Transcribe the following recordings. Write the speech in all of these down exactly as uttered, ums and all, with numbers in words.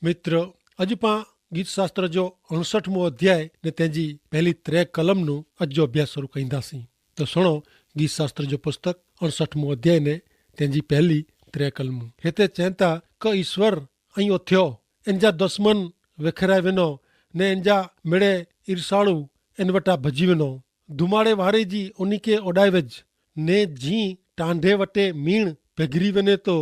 મિત્ર, અજ પાં ગીતશાસ્ત્ર જો અણસઠમો અધ્યાય ને તેની પહેલી ત્રે કલમનું અજ જો અભ્યાસ શરૂ કહીંદા સી. તો સુણો, ગીતશાસ્ત્ર જો પુસ્તક અણસઠમો અધ્યાય ને તેની પહેલી ત્રે કલમનું હેતા ચેંતા, કે ઈસ્વર અહીં ઓથ્યો, એન જા દસમન વેખેરાય વેનો, ને એન જા મેળે ઈર્ષાળુ એન વટા ભજી વેનો. ધુમાડે વારે જી ઉની કે ઓડાય વેજ, ને જી ટાંડે વટે મીણ ભેગરી વેને તો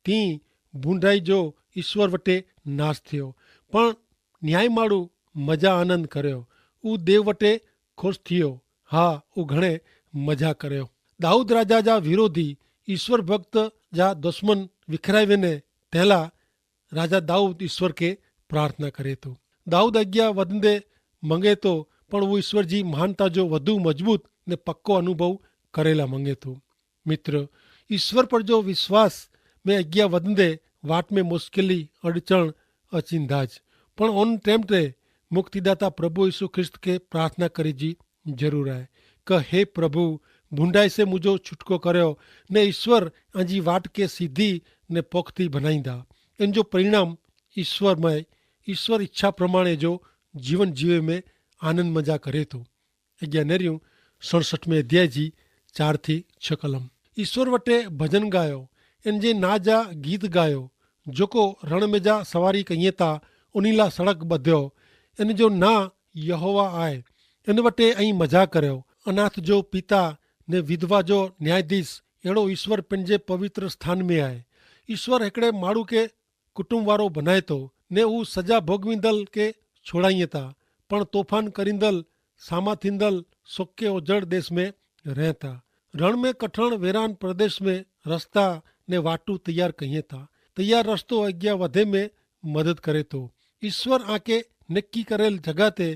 તી ભૂંડાઈ જો ઈસ્વર વટે નાસ થયો. પણ ન્યાયી માળુ મજા આનંદ કર્યો, ઉં દેવ વટે ખુશ થિયો. હા, ઉં ઘણે મજા કર્યો. દાઉદ રાજા જા વિરોધી ઈસ્વર ભક્ત જા દુશ્મન વિખરાઈ વેને તેલા રાજા દાઉદ ઈસ્વર કે પ્રાર્થના કરે તો. દાઉદ અજ્ઞા વધને મંગે તો, પણ ઉં ઈસ્વર જી મહાનતા જો વધુ મજબૂત ને પક્કો અનુભવ કરેલા મંગે તો. મિત્ર, ઈસ્વર પર જો વિશ્વાસ મેં અજ્ઞા વધને વાટ મેં મુશ્કેલી અડચણ અચિંદા જ. પણ ઓન ટેમટે મુક્તિદાતા પ્રભુ ઈસુ ખ્રિસ્ત કે પ્રાર્થના કરી જી જરૂર આય. કહ હે પ્રભુ, ભૂંડાઈ સે મુજો છુટકો કર્યો. ને ઈસ્વર આજી વાટ કે સીધી ને પોખતી ભનાઈંદા. એન જો પરિણામ ઈસ્વર મેં ઈસ્વર ઈચ્છા પ્રમાણે જો જીવન જીવે મેં આનંદ મજા કરે તો. અજ્ઞા નેર્યું સડસઠ મેં અધ્યાય જી ચાર થી છ કલમ. ઈસ્વર વટે ભજન ગાયો, એન જે ના જા ગીત ગાયો. જોકો રણ મેં જા સવારી કહિયે તા ઉનીલા સડક બધ્યો. એન જો ના યહોવા આય. એન વટે અહીં મજા કર્યો. અનાથ જો પિતા ને વિધવા જો ન્યાયાધીશ એડો ઈસ્વર પેનજે પવિત્ર સ્થાન મેં આય. ઈસ્વર હેકડ઼ે માણૂ કે કુટુંબ વારો ભનાયતો, ને ઉસ સજા ભોગવીંદલ કે છોડાઈયે તા, પણ તોફાન કરીંદલ સામાથીંદલ સોકે ઓજડ દેશ મેં રહેતા. રણ મેં કઠણ વેરાન પ્રદેશ મેં રસ્તા ને વાટુ તૈયાર કહિયે તા. તૈયાર રસ્તો અજ્ઞા વધે મેં મદદ કરે તો. ઈસ્વર આકે નેકી કરેલ જગાતે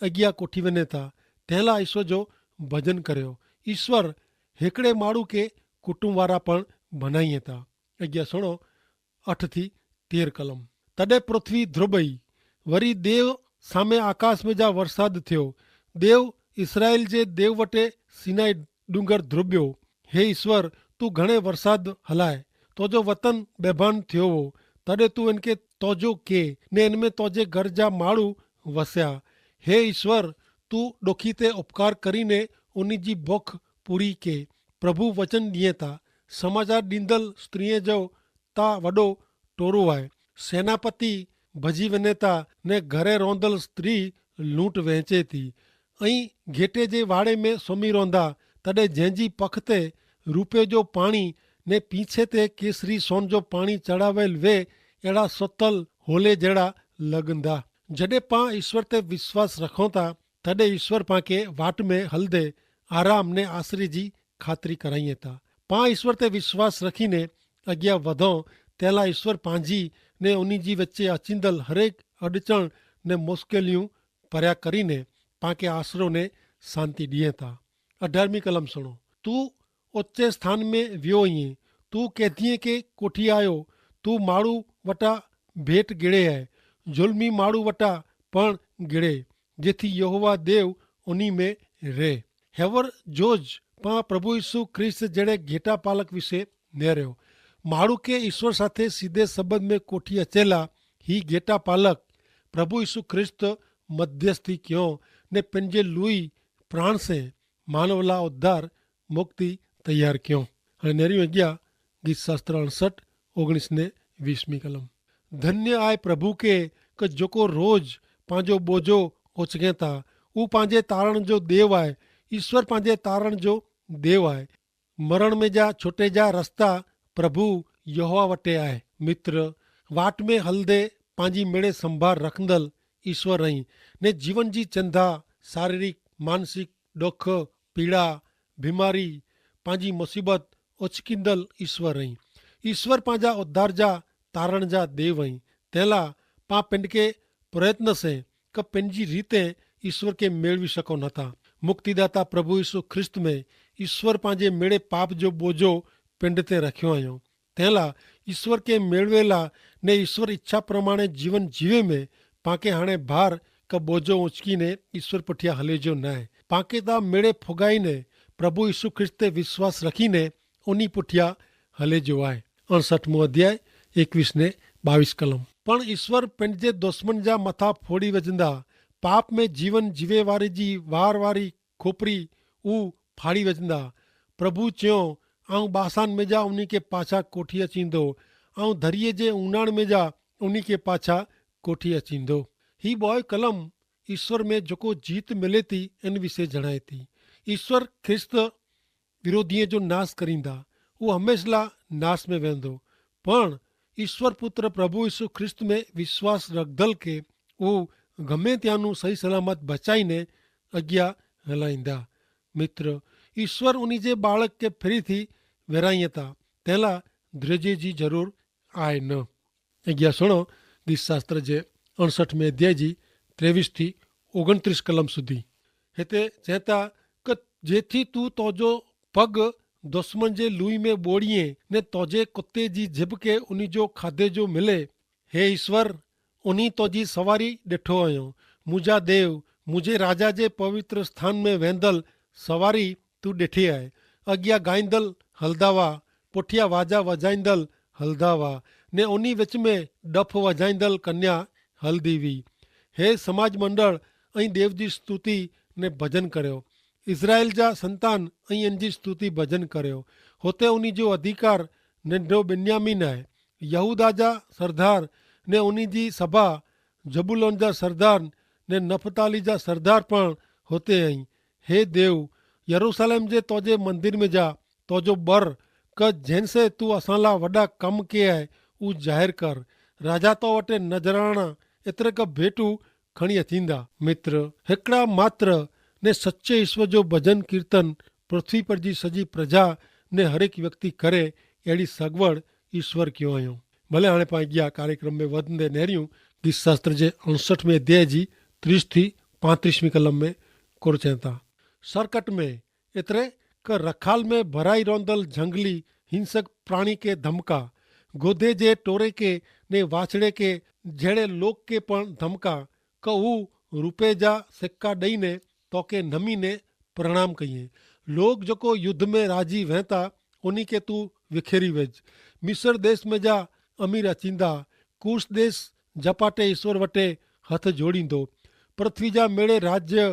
અજ્ઞા કોઠી વેને તા. તેલા ઈસ્વર જો ભજન કર્યો. ઈસ્વર હેકડ઼ે માણૂ કે કુટુંબ વારા પણ ભનાઈયે તા. અજ્ઞા સુણો, અઠ થી તેર કલમ. તદે પૃથ્વી ધ્રુબઈ. વરી દેવ સામે આકાશ મેં જા વરસાદ થ્યો. દેવ ઇસરાયેલ જે દેવ વટે સિનાઈ ડુંગર ધ્રુબ્યો. હે ઇશ્વર, તું ઘણે વરસાદ હલાય. તોજો વતન બેભાન થ્યો વો. તદે તું એનકે તોજો કે, ને એનમેં તોજે ઘર જા માળુ વસ્યા. હે ઇશ્વર, તું ડોખી તે ઉપકાર કરીને ઉની જી ભોખ પૂરી કે. પ્રભુ વચન દિયે તા. સમાચાર દીંદલ સ્ત્રીએ જો તા વડો ટોરો આય. સેનાપતિ ભજી વેને તા, ને ઘરે રોંધલ સ્ત્રી લૂંટ વહેંચે તી. અહીં ઘેટે જે વાડે મેં સોમી રોંધા, તદે જેંજી પખતે રૂપે જો પાણી ને પીંછે તે કેસરી સોન જો પાણી ચડાવેલ વે, એડા સોતલ હોલે જેડા લગંદા. જડે પાં ઈસ્વર તે વિશ્વાસ રખોતા, તદે ઈસ્વર પાંકે વાટ મેં હલદે આરામ ને આશરી જી ખાતરી કરાઈ હતા. પાં ઈસ્વર તે વિશ્વાસ રખીને અગિયા વધો, તેલા ઈસ્વર પાંજી ને ઉની જી વચ્ચે અચિંદલ હરેક અડચણ ને મુશ્કેલિયું પર્યા કરીને પાંકે આશરો ને શાંતિ દિયે તા. અઢારમી કલમ સુણો. તું ઓચ્ચે સ્થાન મેં વ્યો અહીં, તું કહેતી કે કોઠી આયો, તું માળુ વટા ભેટ ગેડે હૈ, જુલમી માળુ વટા પણ ગેડે, જેથી યહોવા દેવ ઉની મેં રહે. હેવર જોજ પાં પ્રભુ ઈસુ ખ્રિસ્ત જેડ઼ે ઘેટા પાલક વિશે નેર્યો. માણૂ કે ઈસ્વર સાથે સીધે સંબંધ મેં કોઠી અચેલા હી ઘેટા પાલક પ્રભુ ઈસુ ખ્રિસ્ત મધ્યસ્થી ક્યો ને પેનજે લુઈ પ્રાણ સે માનવલા ઉદ્ધાર મુક્તિ તૈયાર ક્યો. અને નેરી અગિયા ગીત શાસ્ત્ર અણસઠ ઓગણીસ ને વીસ મી કલમ. ધન્ય આય પ્રભુ કે, કે જોકો રોજ પાંજો બોજો ઓછગેતા. ઉપાંજે તારણ જો દેવ આય. ઈસ્વર પાંજે તારણ જો દેવ આય. મરણ મેં જા છોટે જા રસ્તા પ્રભુ યહોવા વટે આય. મિત્ર, વાટ મેં હલદે પાંજી મેળે સંભાર રખંદલ ઈસ્વર અહીં. ને જીવન જી ચંધા, શારીરિક, માનસિક ડોખ, પીડા, ભીમારી, પાંજી મુસીબત ઓછકીંદલ ઈસ્વર અહીં. ઈસ્વર પાંજા ઉદ્ધાર જા તારણ જા દેવ અહીં. તેલા પાં પેંડકે પ્રયત્ન સે કે પેનજી રીતે ઈસ્વર કે મેળવી શકો નતા. મુક્તિદાતા પ્રભુ ઈસુ ખ્રિસ્ત મેં ઈસ્વર પાંજે મેળે પાપ જો બોજો પેંડ તે રખ્યો આયો. તેલા ઈસ્વર કે મેળવેલા ને ઈસ્વર ઈચ્છા પ્રમાણે જીવન જીવે મેં પાંકે હાણે ભાર કે બોજો ઉંચકી ને ઈસ્વર પઠ્યા હલે જો નાય. પાંકે તા મેળે ફોગાઈ ને પ્રભુ ઈસુ ખ્રિસ્ત તે વિશ્વાસ રખી ને ઉની પઠ્યા હલે જો આય. અણસઠમો અધ્યાય એકવીસ ને બાવીસ કલમ. પણ ઈસ્વર પેનજે દુશ્મન જા મથા ફોડી વજંદા. પાપ મેં જીવન જીવે વારી જી વાર વારી ખોપરી ઉં ફાડી વજંદા. પ્રભુ ચ્યો, આઉં બાસાન મેં જા ઉની કે પાછા કોઠી અચીંદો. આઉં ધરિયે જે ઉનાણ મેં જા ઉની કે પાછા કોઠી અચીંદો. હી બોય કલમ ઈસ્વર મેં જોકો જીત મિલે તી એન વિશે જણાય તી. ઈસ્વર ખ્રિસ્ત વિરોધીએ જો નાસ કરીંદા, ઉહ હમેંશલા નાસ મેં વેંદો. પણ ઈસ્વર પુત્ર પ્રભુ ઈસુ ખ્રિસ્ત મેં વિશ્વાસ રખદલ કે ઉહ ગમે ત્યાંનું સહી સલામત બચાઈને અગિયા હલાઈંદા. મિત્ર, ઈસ્વર ઉની જે બાળક કે ફરી થી વેરાઈ હતા, તેલા ધ્રેજે જી જરૂર આય ન. અગિયા સુણો, ગીત શાસ્ત્ર જે અણસઠ મેં અધ્યાય જી ત્રેવીસ થી ઓગણત્રીસ કલમ સુધી. હેતા ચેતા કે જેથી તું તોજો પગ દુશ્મન જે લુઈ મેં બોડિયે ને તોજે કુત્તે જી જીભ કે ઉની જો ખાધે જો મિલે. હે ઈસ્વર, ઉની તોજી સવારી ડેઠો અયો. મુજા દેવ, મુજે રાજા જે પવિત્ર સ્થાન મેં વેંદલ સવારી તું ડેઠે આય. અગિયા ગાઈંદલ હલદાવા, પોઠિયા વાજા વજાઈંદલ હલદાવા, ને ઉની વચ મેં ડફ વજાઈંદલ કન્યા હલદીવી. હે સમાજ મંડળ, અહીં દેવ જી સ્તુતિ ને ભજન કર્યો. ઇઝરાયેલ જા સંતાન અહીં એનજી સ્તુતિ ભજન કર્યો. હોતે ઉની જો અધિકાર નેંધો બિન્યામિન આય. યહૂદા જા સરધાર ને ઉની જી સભા, જબૂલોન જા સરધાર ને નફતાલી જા સરધાર પણ હોતે અહીં. હે દેવ, યરૂસાલેમ જે તોજે મંદિર મેં જા તોજો બર, કે જેન સે તું અસાંલા વડા કમ કે આય ઉં જાહેર કર. રાજા તો વટે નજરાણા એતરે કે ભેટુ ખણિયા થીંદા. મિત્ર, હેકડા માત્ર ને સચ્ચે ઈસ્વર જો ભજન કીર્તન પૃથ્વી પર જી સજી પ્રજા ને હરેક વ્યક્તિ કરે એડી સગવડ ઈસ્વર ક્યો અયો. ભલે હાણે પાં અગિયા કાર્યક્રમ મેં વધન દે નેર્યું, ગીત શાસ્ત્ર જે અણસઠ મેં અધ્યાય જી ત્રીસ થી પાંત્રીસ મી કલમ મેં કોરચેતા. સરકટ મેં એતરે કે રખાલ મેં ભરાઈ રોંધલ જંગલી હિંસક પ્રાણી કે ધમકા, ગોધે જે ટોરે કે ને વાછડે કે જેડે લોક કે પણ ધમકા, કે ઉં રૂપે જા સિક્કા દઈને તોકે નમી ને પ્રણામ કહિએ. લોક જોકો યુદ્ધ મેં રાજી વહેતા ઉની કે તું વિખેરી વેજ. મિસર દેશ મેં જા અમીર અચીંદા, કૂસ દેશ જપાટે ઈસ્વર વટે હથ જોડીંદો. પૃથ્વી જા મેળે રાજ્ય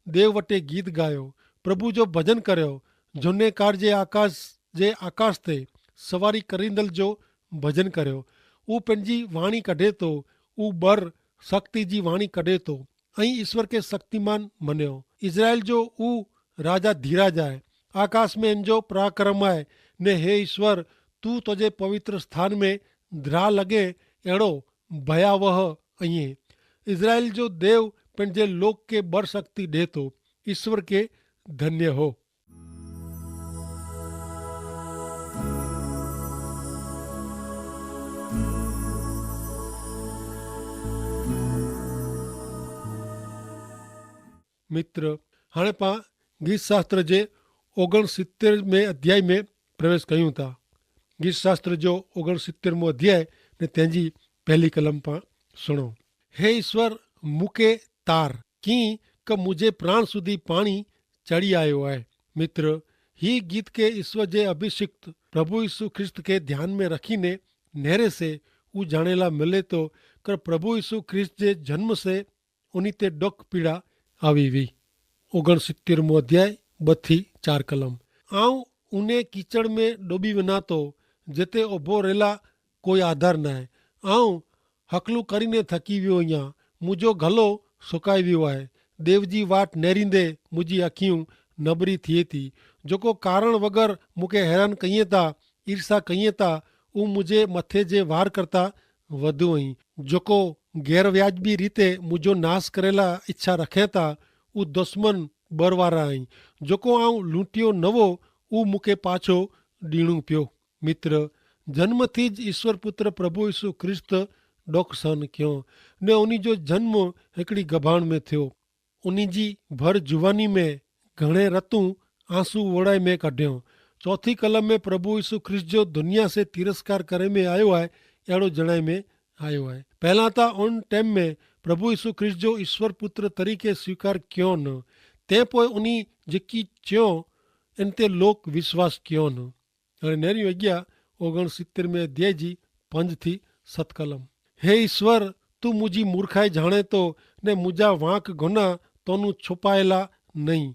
દેવ વટે ગીત ગાયો, પ્રભુ જો ભજન કર્યો. જોને કાર જે આકાશ જે આકાશ તે સવારી કરીંદલ જો ભજન કર્યો. ઉપને જી વાણી કઢે તો, ઉબર શક્તિ જી વાણી કઢે તો. અહીં ઈસ્વર કે શક્તિમાન મન્યો. ઇઝરાયેલ જો ઉ રાજા ધીરા જાય, આકાશ મેં એન જો પ્રાક્રમ આય. ને હે ઈસ્વર, તું તોજે પવિત્ર સ્થાન મેં ધ્રા લગે એડો ભયાવહ અઇયે. ઇઝરાયેલ જો દેવ પણ જે લોક કે બરશક્તિ દેતો. ઇશ્વર કે ધન્ય હો. મિત્ર, હાણે પાં ગીતશાસ્ત્ર જે ઓગણસિત્તેર મેં અધ્યાય મેં પ્રવેશ કહ્યું તા. ગીતશાસ્ત્ર જો ઓગણસિત્તેર મો અધ્યાય ને તેની પહેલી કલમ પાં સુણો. હે ઈસ્વર, મુકે તાર કિંક મુઝે પ્રાણ સુધી પાણી ચડ઼ી આયો હૈ. મિત્ર, હી ગીત કે ઈસ્વર જે અભિષિક્ત પ્રભુ ઈસુ ખ્રિસ્ત કે ધ્યાન મેં રખી ને નેરે સે ઉજાણેલા મિલે તો, કર પ્રભુ ઈસુ ખ્રિસ્ત જે જન્મ સે ઉની તે ડોક પીડા આવી વી. ઓગણસિત્તેર મો અધ્યાય બથી ચાર કલમ. આઉં ઉને કિચડ મેં ડોબી વના તો જેતે ઓભો રહેલા કોઈ આધાર નાય. આઉં હકલું કરીને થકી વ્યો અહિયા. મુજો ઘલો સુકાઈ વ્યો આય. દેવજી વાટ નેરીંદે મુજી અખિયું નબરી થિયે તી. જોકો કારણ વગર મુકે હેરાન કહિયે તા, ઈર્ષ્યા કહિયે તા, ઉં મુજે મથે જે વાર કરતા વધુ અહીં. જોકો ગેરવ્યાજબી રીતે મુજો નાસ કરેલા ઇચ્છા રખે તા, ઉં દુશ્મન બરવારા અહીં. જોકો આઉં લૂંટ્યો નવો, ઉં મુકે પાછો ડીણું પ્યો. મિત્ર, જન્મથી જ ઈસ્વર પુત્ર પ્રભુ ઈસુ ખ્રિસ્ત ડોકસાન ક્યો, ને ઉની જો જન્મ હેકડી ગભાણ મેં થ્યો. ઉની જી ભર જુવાની મેં ઘણે રતું આંસુ વોડાઈ મેં કઢ્યો. ચોથી કલમ મેં પ્રભુ ઈસુ ખ્રિસ્ત જો દુનિયા સે તિરસ્કાર કરે મેં આયો હૈ એડો જણાઈ મેં આયો હૈ. પહેલા તા ઉન ટેમ મેં પ્રભુ ઈસુ ખ્રિસ્ત જો ઈસ્વર પુત્ર તરીકે સ્વીકાર ક્યો ન, તે પોય ઉની જેકી ચ્યો એન તે લોક વિશ્વાસ ક્યો ન. અને નેરી અગિયા ઓગણસિત્તેર મેં અધ્યાય જી પંજ થી સત કલમ. હે ઈસ્વર, તું મુઝે મૂર્ખાઈ જાણે તો, ને મુઝે વાંક ગોના તોનું છુપાયેલા નહીં.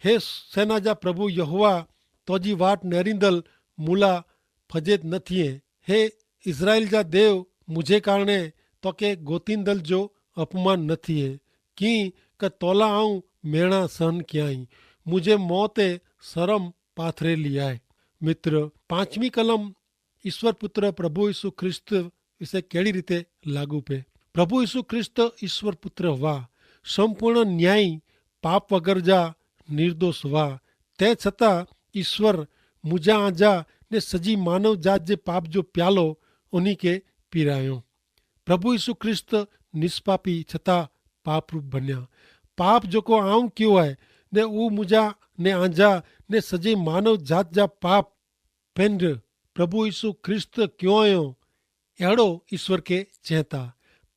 હે સેના જા પ્રભુ યહોવા, તોજી વાટ નેરીંદલ મુલા ફજેત ન થિયે. હે ઇઝરાઇલ જા દેવ, મુઝે કારણે તોકે ગોતિંદલ જો અપમાન ન થિયે. કિંક તોલા આઉં મેણા સહન ક્યાંય, મુઝે મોતે સરમ પાથરેલી આય. મિત્ર, પાંચમી કલમ ઈસ્વર પુત્ર પ્રભુ ઈસુ ખ્રિસ્ત વિશે કેડી રીતે લાગુ પે? પ્રભુ ઈસુ ખ્રિસ્ત ઈસ્વર પુત્ર હવા, સંપૂર્ણ ન્યાયી, પાપ વગર જા નિર્દોષ હવા. તે છતાં ઈસ્વર મુજા આજા ને સજી માનવ જાત જે પાપ જો પ્યાલો ઉની કે પીરાયો. પ્રભુ ઈસુ ખ્રિસ્ત નિષ્પાપી છતાં પાપરૂપ બન્યા. પાપ જોકો આઉં ક્યો હૈ, ને ઉં મુજા ને આજા ને સજી માનવ જાત જા પાપ પેંડ પ્રભુ ઈસુ ખ્રિસ્ત ક્યો આયો, એડો ઈસ્વર કે ચેંતા.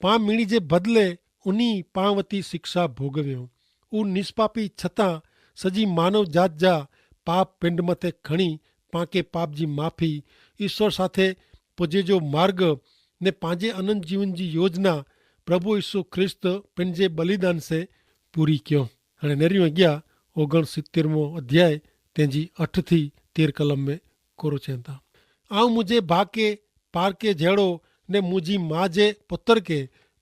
પાં મિણી જે બદલે ઉની પાં વતી શિક્ષા ભોગવ્યો. ઉં નિષ્પાપી છતાં સજી માનવ જાત જા પાપ પેંડ મતે ખણી પાંકે પાપ જી માફી, ઈસ્વર સાથે પજે જો માર્ગ ને પાંજે અનંત જીવન જી યોજના પ્રભુ ઈસુ ખ્રિસ્ત પેંડ જે બલિદાન સે પૂરી ક્યો. અને નેરી અગિયા ઓગણ સિત્તેરમો અધ્યાય તેની અઠ થી તેર કલમ મેં કોરો ચેંતા. આઉં મુઝે ભાકે પારકે જેડો ને મુઝી મા જે પતર કે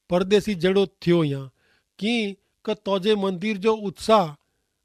પરદેસી જેડો થ્યો યા. કિંક તોજે મંદિર જો ઉત્સાહ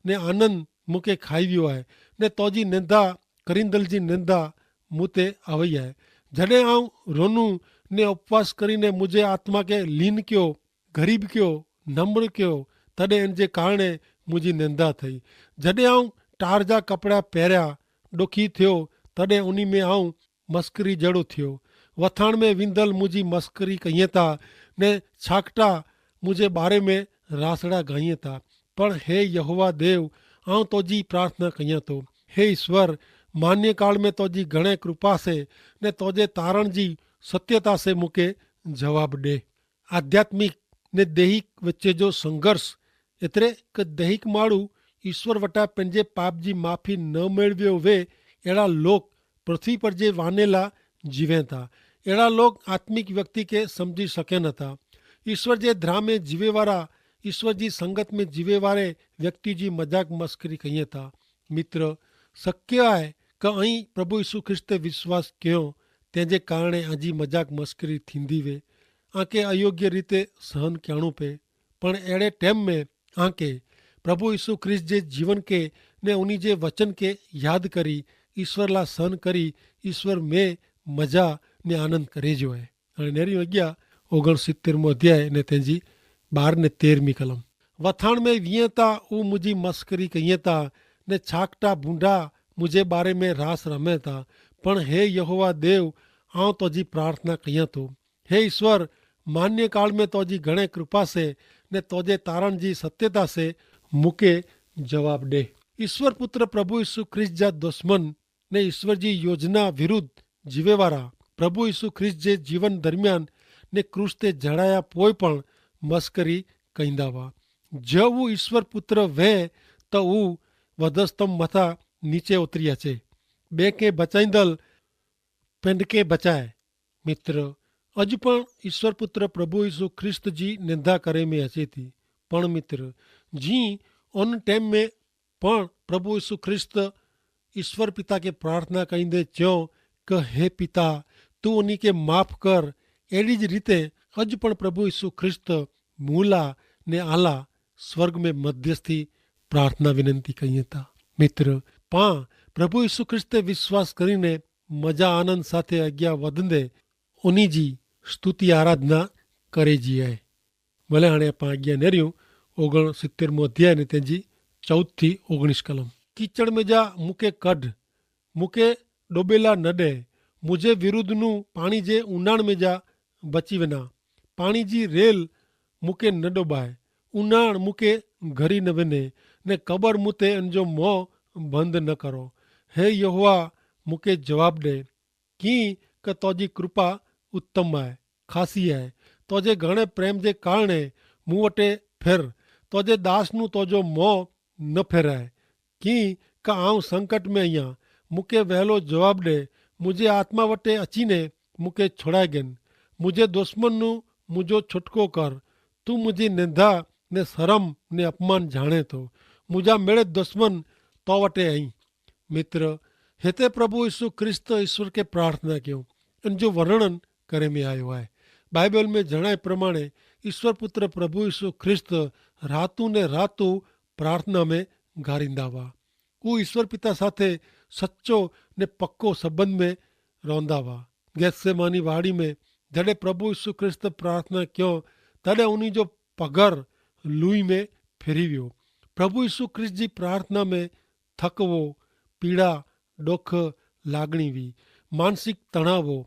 ને આનંદ મુકે ખાઈ વ્યો આય, ને તોજી નેંધા કરિંદલ જી નેંધા મુતે આવય આય. જડે આઉં રોનું ને અપવાસ કરીને મુઝે આત્મા કે લિન ક્યો, ગરીબ ક્યો, નમ્ર ક્યો, તદે એન જે કારણે મુઝી નેંધા થઈ. જડે આઉં ટાર જા કપડા પહેર્યા ડોખી થ્યો, તદે ઉની મેં આઉં મસ્કરી જેડો થ્યો. વથાણ મેં વિંધલ મુઝી મસ્કરી કહિયે તા, ને છાકટા મુઝે બારે મેં રાસડા ગાહિયે તા. પણ હે યહોવા દેવ, આઉં તોજી પ્રાર્થના કહિયા તો. હે ઈસ્વર, માન્યકાળ મેં તોજી ઘણે કૃપા સે ને તોજે તારણ જી સત્યતા સે મુકે જવાબ દે. આધ્યાત્મિક ને દૈહિક વચ્ચે જો સંઘર્ષ, એતરે કે દૈહિક માળુ ઈસ્વર વટા પેનજે પાપ જી માફી ન મેળવ્યો વે, એડા લોક પૃથ્વી પર જે વાનેલા જીવેતા. એડા લોક આત્મિક વ્યક્તિ કે સમઝી શકે નતા. ઈસ્વર જે ધ્રામે જીવેવારા, ઈસ્વર જી સંગત મેં જીવેવારે વ્યક્તિ જી મજાક મસ્કરી કહિયે તા. મિત્ર, શક્ય આય કે અહીં પ્રભુ ઈસુ ખ્રિસ્તે વિશ્વાસ કહ્યો, તેજે કારણે આજી મજાક મસ્કરી થીંદી વે, આંકે અયોગ્ય રીતે સહન કહેણું પે. પણ એડે ટેમ મેં આંકે પ્રભુ ઈસુ ખ્રિસ્ત જે જીવન કે ને ઉની જે વચન કે યાદ કરી, ઈસ્વર લા સહન કરી, ઈસ્વર મેં મજા ને આનંદ કરે જો હૈ. અને નેરી અગિયા ઓગણ સિત્તેરમો અધ્યાય ને તેની બાર ને તેરમી કલમ. વથાણ મેં વિયેતા ઉં મુઝી મસ્કરી કહિયેતા, ને છાકટા ભૂંડા મુઝે બારે મેં રાસ રમેતા. પણ હે યહોવા દેવ, આઉં તોજી પ્રાર્થના કહિયા તો. હે ઈસ્વર, માન્યકાળ મેં તોજી ઘણે કૃપા સે ને તોજે તારણ જી સત્યતા સે મુકે જવાબ દે. ઈસ્વર પુત્ર પ્રભુ ઈસુ ખ્રિસ્ત જા દુશ્મન ને ઈસ્વર જી યોજના વિરુદ્ધ જીવેવારા પ્રભુ ઈસુ ખ્રિસ્ત જે જીવન દરમિયાન ને ક્રૂસ તે જણાયા પોય પણ મસ્કરી કહીંદા વા. જો ઉં ઈસ્વર પુત્ર વૈ, તો ઉં વધસ્તંભ મતા નીચે ઉતર્યા છે. બે કે બચાઈંદલ પેંધ કે બચાય. મિત્ર, અજ પણ ઈસ્વર પુત્ર પ્રભુ ઈસુ ખ્રિસ્ત જી નિંદા કરે મેં હશે થી. પણ મિત્ર, જી અન ટેમ મેં પણ પ્રભુ ઈસુ ખ્રિસ્ત ઈસ્વર પિતા કે પ્રાર્થના કહીંદે ચ્યો, કે હે પિતા, તું ઉની કે માફ કર. એડી જ રીતે અજ પણ પ્રભુ ઈસુ ખ્રિસ્ત મૂલા ને આલા સ્વર્ગ મેં મધ્યસ્થી પ્રાર્થના વિનંતી કહિયે તા. મિત્ર, પાં પ્રભુ ઈસુ ખ્રિસ્ત તે વિશ્વાસ કરીને મજા આનંદ સાથે અજ્ઞા વધને ઉની જી સ્તુતિ આરાધના કરે જી હૈ. ભલે હણે પાં અજ્ઞા નેર્યું ઓગણ સિત્તેરમો અધ્યાય ને તેની ચૌદથી ઓગણીસ કલમ. કિચડ મેં જા મુકે કઢ, મુકે ડોબેલા નડે. મુઝે વિરુદ્ધનું પાણી જે ઉનાણ મેં જા બચી વેના. પાણી જી રેલ મુકે ન ડોબાય. ઉનાણ મુકે ઘરી ન વેને, ને કબર મુતે અનજો મોં બંધ ન કરો. હે યહોવા, મુકે જવાબ દે. કિંક તોજી કૃપા ઉત્તમ આય, ખાસી આય. તોજે ઘણે પ્રેમ જે કારણે મુવટે ફેર. તોજે દાસનું તોજો મોં ન ફેરાય. કિંક આઉં સંકટ મેં અહિયા, મુકે વહેલો જવાબ દે. મુઝે આત્મા વટે અચીને મુકે છોડાય ગેન. મુઝે દુશ્મનનું મુઝો છુટકો કર. તું મુઝે નિંદા ને સરમ ને અપમાન જાણે તો. મુઝા મેળે દુશ્મન તો વટે અહીં. મિત્ર, હેતે પ્રભુ ઈસુ ખ્રિસ્ત ઈસ્વર કે પ્રાર્થના કહ્યો અને જો વર્ણન કરે મેં આયો હૈ. બાઈબલ મેં જણાય પ્રમાણે ઈસ્વર પુત્ર પ્રભુ ઈસુ ખ્રિસ્ત રાતુ ને રાતુ પ્રાર્થના મેં ગારીંદા વા. ઉં ઈસ્વર પિતા સાથે સચો ને પક્કો સંબંધ મેં રોંદા વા. ગેથસેમાની વાડી મેં જડે પ્રભુ ઈસુ ખ્રિસ્ત પ્રાર્થના કહ્યો તડે ઉની જો પગર લુઈ મેં ફેરી વ્યો. પ્રભુ ઈસુ ખ્રિસ્ત જી પ્રાર્થના મેં થકવો, પીડા, ડોખ, લાગણી વી માનસિક તણાવો,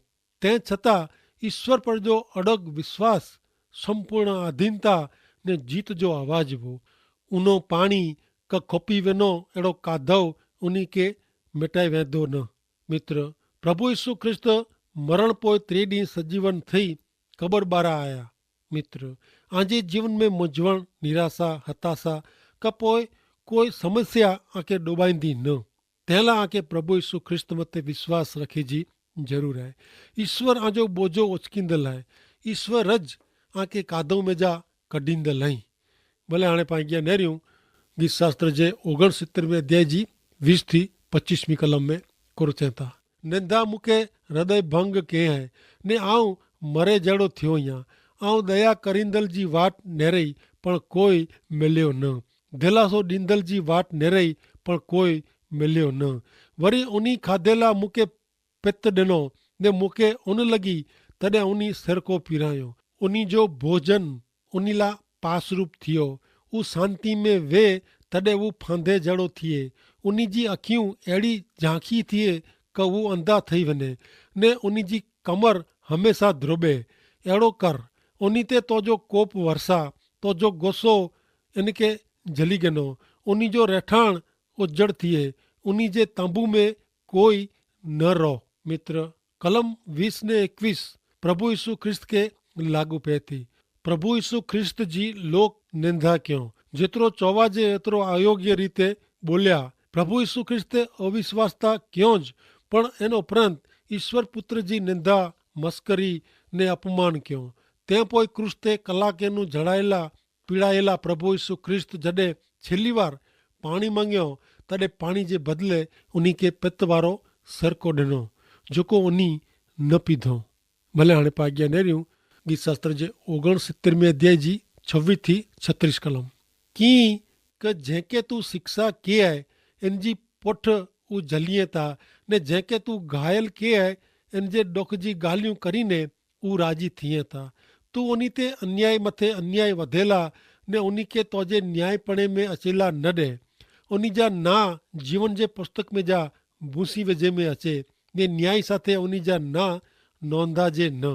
તે છતાં ઈસ્વર પર જો અડગ વિશ્વાસ સંપૂર્ણ આધીનતા ને જીત જો આવાજ વો. ઉનો પાણી કે ખોપી વેનો એડો કાધવ ઉની કે મેટાઈ વેંધો ન. મિત્ર, પ્રભુ ઈસુ ખ્રિસ્ત મરણ પોય ત્રેડી સજીવન થઈ કબર બારા આયા. મિત્ર, આજે જીવન મેં મુજવણ, નિરાશા, હતાશા કા પોય કોઈ સમસ્યા આકે ડોબાઈંદી ન. તેલા આકે પ્રભુ ઈસુ ખ્રિસ્ત મતે વિશ્વાસ રખે જી જરૂર હૈ. ઈસ્વર આજો બોજો ઓચકીંદલ હૈ. ઈસ્વર જ આકે કાદવ મેં જા કઢીંદલ હૈ. ભલે હાણે પાંગ્યા નેર્યું ગીત શાસ્ત્ર જે ઓગણસિત્તેર મેં અધ્યાય જી વીસ થી પચ્ચીસ મી કલમ મેં કોરો ચેતા, નેંધા મુકે હૃદય ભંગ કે હૈ, ને આઉં મરે જેડો થ્યો યા. આઉં દયા કરીંદલ જી વાટ નેરઈ, પણ કોઈ મેલ્યો ન. ધેલાસો દીંદલ જી વાટ નેરઈ, પણ કોઈ મેલ્યો ન. વરી ઉની ખાધેલા મુકે પેત દેનો, ને મુકે ઉન લગી તદે ઉની સેરકો પીરાયો. ઉની જો ભોજન ઉની લા પાસરૂપ થિયો. ઉ શાંતિ મેં વે તદે ઉ ફાંધે જેડો થિયે. ઉની જી અખિયું એડી ઝાંખી થિયે કે ઉ અંધા થઈ વને, ને ઉની જી કમર હમેંસા ધ્રોબે. એડો કર ઉની તે તોજો કોપ વરસા, તોજો ગોસો એનકે જલી ગનો. ઉની જો રહેઠાણ ઉજ્જડ થિયે. ઉની જે તંબુ મેં કોઈ ન રોહ. મિત્ર, કલમ વીસ ને એકવીસ પ્રભુ ઈસુ ખ્રિસ્ત કે લાગુ પૈતી. પ્રભુ ઈસુ ખ્રિસ્ત જી લોક નેંધા ક્યો જેતરો ચોવાજે એતરો અયોગ્ય રીતે બોલ્યા. પ્રભુ ઈસુ ખ્રિસ્તે અવિશ્વાસતા ક્યો જ, પણ એનો ઉપરાંત ઈસ્વર પુત્ર જી નેંધા, મસ્કરી ને અપમાન ક્યો. તે પોય ક્રૂસ તે કલાકે નું જણાયેલા પીડાયેલા પ્રભુ ઈસુ ખ્રિસ્ત જડે છેલ્લી વાર પાણી માંગ્યો, તદે પાણી જે બદલે ઉની કે પિત્તવારો સરકો ડેનો, જોકો ઉની ન પીધો. ભલે હણે પાગ્યા નહીં રહ્યું. ગીત શાસ્ત્ર જે ઓગણસિત્તેર મેં અધ્યાય જી છવ્વીસ થી છત્રીસ કલમ, કિંક જેંકે તું શિક્ષા કે હૈ એન જી પોઠ ઉજલિયે તા, ને જેંકે તું ઘાયલ કે હૈ એન જે ડોખ જી ગાલિયું કરીને ઉ રાજી થિયે થા. તું ઉની તે અન્યાય મતે અન્યાય વધેલા, ને ઉની કે તોજે ન્યાયીપણે મેં અચેલા ન દે. ઉની જા ના જીવન જે પુસ્તક મેં જા ભૂસી વેજે મેં અચે, ને ન્યાયી સાથે ઉની જા ના નોંધા જે ન.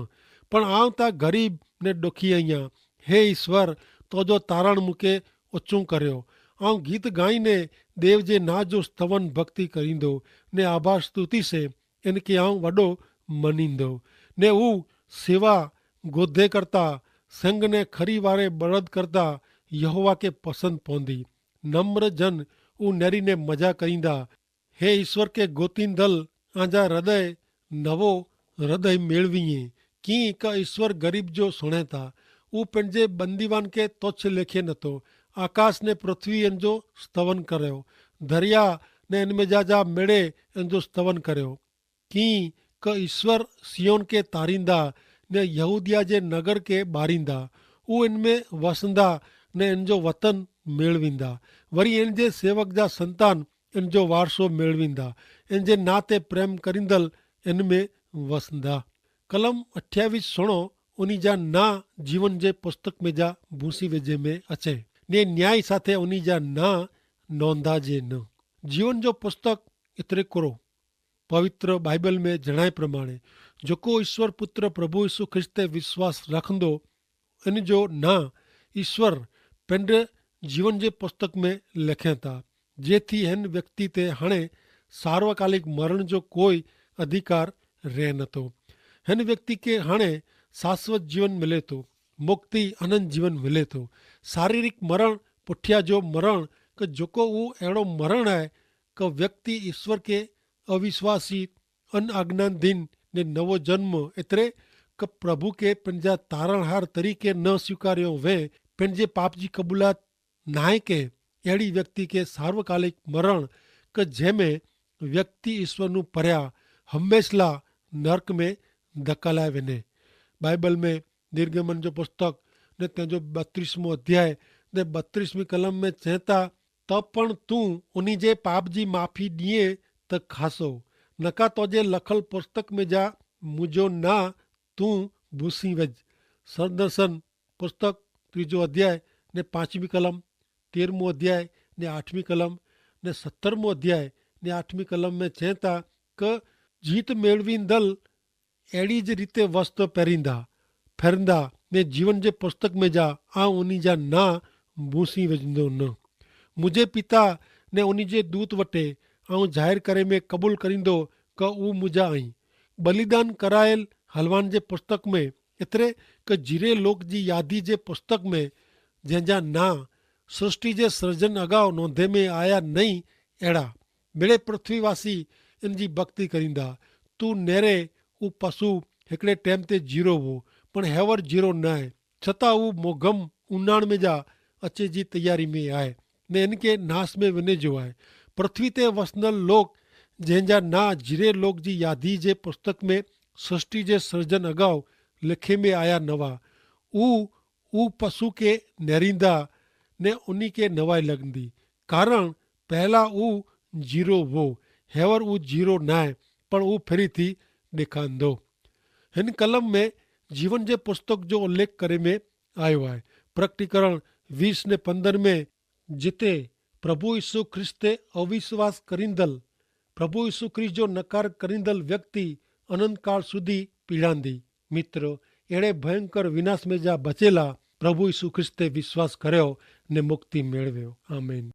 પણ આવ તા ગરીબ ને ડોખી અહિયા. હે ઈસ્વર, તોજો તારણ મુકે ઓછું કર્યો. આવ ગીત ગાઈ ને દેવ જે ના જો સ્તવન ભક્તિ કરીંદો, ને આભાર સ્તુતિ સે એન કે આઉં વડો મનીંદો. ને ઉં સેવા ગોધે કરતા સંગ ને ખરી વારે બરદ કરતા યહોવા કે પસંદ પોંદી. નમ્ર જન ઉં નેરી ને મજા કરીંદા. હે ઈસ્વર કે ગોતિંદલ આંજા હૃદય નવો હૃદય મેળવીએ. કિંક ઈસ્વર ગરીબ જો સુણેતા. ઉં પેનજે બંદીવાન કે તોચ્છ લેખે નતો. આકાશ ને પૃથ્વી એનજો સ્તવન કર્યો. ધરિયા ને એનમેં જા જા મેળે એનજો સ્તવન કર્યો. કિંક ઈસ્વર સિયોન કે તારીંદા ને યહૂદિયા જે નગર કે બારીંદા. ઉં એનમેં વસંદા ને એનજો વતન મેળવીંદા. વરી એનજે સેવક જા સંતાન એનજો વારસો મેળવીંદા. એનજે નાતે પ્રેમ કરીંદલ એનમેં વસંદા. કલમ અઠ્યાવીસ સુણો. ઉની જા ના જીવન જે પુસ્તક મેં જા ભૂસી વેજે મેં અચે, ને ન્યાય સાથે ઉની જા ના નોંધા જે ન. જીવન જો પુસ્તક એતરે કરો. પવિત્ર બાઈબલ મેં જણાય પ્રમાણે જોકો ઈસ્વર પુત્ર પ્રભુ ઈસુ ખ્રિસ્તે વિશ્વાસ રાખંદો, એન જો ના ઈસ્વર પેંડ્રે જીવન જે પુસ્તક મેં લેખેં તા, જેથી હેન વ્યક્તિ તે હણે સાર્વકાલિક મરણ જો કોઈ અધિકાર રહે નતો. હેન વ્યક્તિ કે હણે શાશ્વત જીવન મિલે તો, મુક્તિ અનંત જીવન મિલે તો. શારીરિક મરણ પુઠ્યા જો મરણ કે જોકો ઉં એડો મરણ હૈ કે વ્યક્તિ ઈસ્વર કે અવિશ્વાસી અન આજ્ઞાન દિન ને નવો જન્મ એતરે પ્રભુ કે પન જા તારણહાર તરીકે ન સ્વીકાર્યો વે પન જે પાપ જી કબૂલાત નાય કે એડી વ્યક્તિ કે સાર્વકાલિક મરણ કે જેમે વ્યક્તિ ઈસ્વરનું પર્યા હમેંશલા નર્ક મેં ધકાલાય વેને. બાઈબલ મેં નિર્ગમન જો પુસ્તક ને તેનો બત્રીસમો અધ્યાય ને બત્રીસમી કલમ મેં ચેંતા, તો પણ તું ઉની જે પાપ જી માફી દિયે તો ખાસો નકા તો જે લખલ પુસ્તક મેં જા મુજો ના તું ભૂસી વજ. સરદર્શન પુસ્તક ત્રીજો અધ્યાય ને પાંચમી કલમ, તેરમો અધ્યાય ને આઠમી કલમ ને સત્તરમો અધ્યાય ને આઠમી કલમ મેં ચેંતા કે જીત મેળવી દલ એડી જ રીતે વસ્ત્ર પહેરીંદા ફેરંદા ને જીવન જે પુસ્તક મેં જા આ ઉની જા ના ભૂસી વજંદો ન. મુઝે પિતા ને ઉની જે દૂત વટે આઉં જાહેર કરે મેં કબૂલ કરીંદો કે ઉં મુઝા અહીં બલિદાન કરાયેલ હલવાન જે પુસ્તક મેં એતરે કે જીરે લોક જી યાદી જે પુસ્તક મેં જેન જા ના સૃષ્ટિ જે સર્જન અગાઉ નોંધે મેં આયા નહીં એડા મેળે પૃથ્વીવાસી એન જી ભક્તિ કરીંદા. તું નેરે ઉં પશુ હેકડ઼ે ટેમ તે જીરો વો પણ હેવર જીરો નાય છતાં ઉં મોગમ ઉનાણ મેં જા અચ્છે જી તૈયારી મેં આય ને એન કે નાસ મેં વને જો આય. પૃથ્વી તે વસનલ લોક જેન જા ના જીરે લોક જી યાદી જે પુસ્તક મેં સૃષ્ટિ જે સર્જન અગાઉ લેખે મેં આયા નવા ઉં ઉં પશુ કે નેરીંદા ને ઉની કે નવાઈ લગંદી. કારણ પહેલા ઉં જીરો વો હેવર ઉં જીરો નાય પણ ઉં ફેરી થી દેખાંદો. હેન કલમ મેં જીવન જે પુસ્તક જો ઉલ્લેખ કરે મેં આયો આય. પ્રકટીકરણ વીસ ને પંદર મેં, જીતે પ્રભુ ઈસુ ખ્રિસ્તે અવિશ્વાસ કરીંદલ પ્રભુ ઈસુ ખ્રિસ્ત જો નકાર કરીંદલ વ્યક્તિ અનંતકાળ સુધી પીડાંદી. મિત્ર, એણે ભયંકર વિનાશ મેં જા બચેલા પ્રભુ ઈસુ ખ્રિસ્તે વિશ્વાસ કર્યો ને મુક્તિ મેળવ્યો. આમેન.